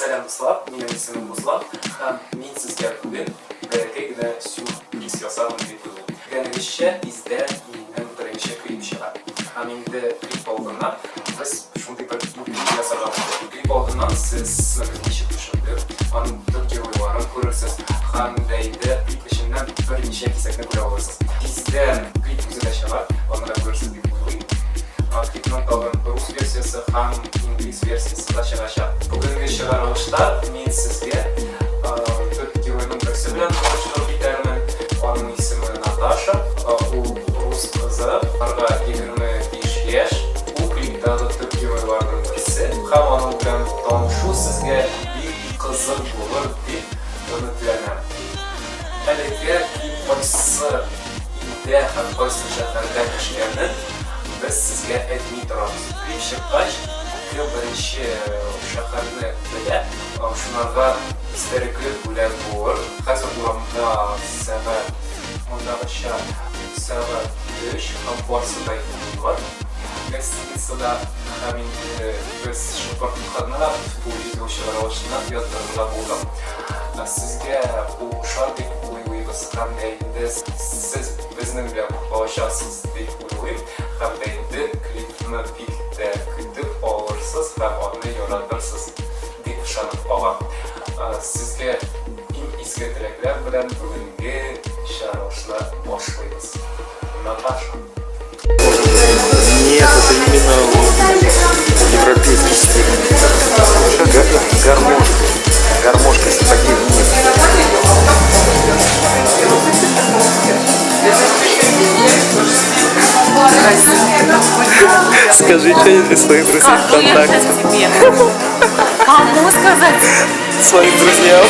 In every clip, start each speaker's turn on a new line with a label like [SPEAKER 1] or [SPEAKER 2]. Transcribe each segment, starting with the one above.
[SPEAKER 1] Сәлам, дуслар, минем исемем Руслан һәм мин сезгә бүген бәләкәй генә сюрприз ясармын дип уйлыйм. Белгәнегезчә, тиздән минем беренче клип чыга. Һәм инде клип алдыннан без шундый бер интрига ясарга булдык. Клип алдыннан сез берничә төшердек, аның төп геройларын күрерсез һәм дә инде клип эченнән берничә кисәкне күрә алырсыз. Тиздән клип үзе дә чыгар, аны да күрерсез дип уйлыйм. Клипның тагын рус версиясе һәм инглиз версиясе дә чыгачак. Бүгенге чыгарылышта мин сезгә төп геройның берсе белән таныштырып китәрмен. Аның исеме Наташа, ул рус кызы, аңарга 25 яшь. Ул клиптагы төп геройларның берсе һәм аның белән танышу сезгә бик кызык булыр дип өметләнәм. Әлегә клип кайсы илдә һәм кайсы шәһәрдә төшкәнен без сезгә әйтми торабыз. Клип чыккач, кем беренче шәһәрне белә, шунарга истәлекле бүләк булыр. Хәзер урамда сәгать мондагыча сәгать 3 һәм барсы да йоклыйлар. Гостиницада һәм инде без шыпырт кына бу видео чыгарылышына яздырырга булдык. Сезгә бу ошар дип уйлыйбыз һәм дә инде сез безнең белән калачаксыз дип уйлыйм һәм дә инде клипны бик тә көтеп алырсыз һәм аны яратырсыз дип ышанып калам. Сезгә иң изге теләкләр белән бүгенге чыгарылышны башлыйбыз. Наташа.
[SPEAKER 2] Нет, это именно европейский стиль. Гармошка. Гармошка, сапоги вниз. Скажи что-нибудь своим друзьям ВКонтакте.
[SPEAKER 3] Кому сказать?
[SPEAKER 2] Своим друзьям.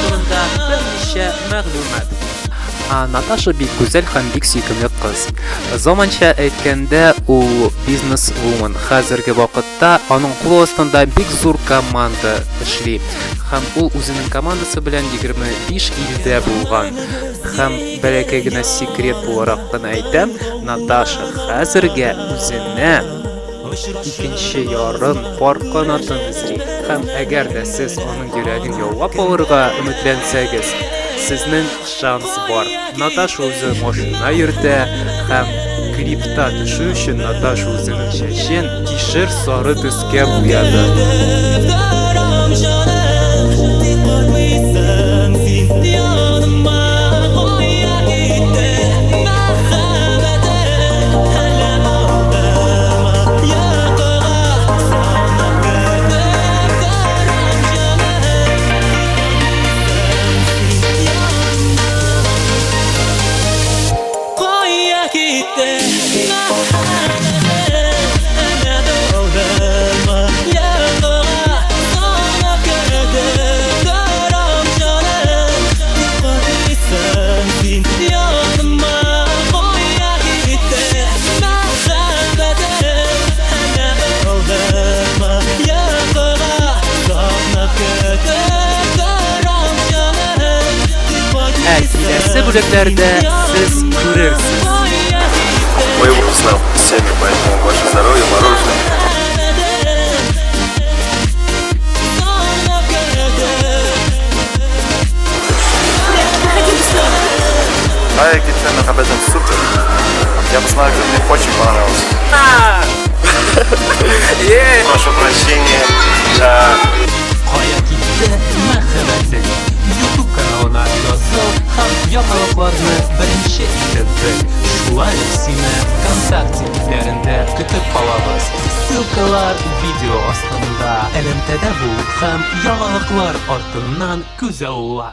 [SPEAKER 1] Турында берничә мәгълүмат. Наташа бик гүзәл һәм бик сөйкемле кыз. Заманча әйткәндә, ул бизнес-вумен. Хәзерге вакытта аның кул астында бик зур команда эшли. Һәм ул үзенең командасы белән 25 илдә булган. Һәм бәләкәй генә секрет буларак кына әйтәм, Наташа хәзергә үзенә икенче ярым пар канатын эзли. Һәм әгәр дә сез аның йөрәген яулап алырга өметләнсәгез, сезнең шанс бар. Наташа үзе машина йөртә һәм клипта төшү өчен Наташа үзенең чәчен кишер сары төскә буяды. Ә киләсе бүләкләрдә сез күрерсез.
[SPEAKER 2] Мы его узнал всеми, поэтому ваше здоровье, мороженое. Кая китте мәхәббәтем супер. Я посмотрел, мне очень понравилось. Прошу прощения. Да.
[SPEAKER 1] Кая китте мәхәббәтең? YouTube каналына языл һәм яңалыкларны беренче итеп бел. Шулай ук сине ВКонтакте битләрендә көтеп калабыз. Ссылкалар видео астында. Элемтәдә бул һәм яңалыклар артыннан күзалла.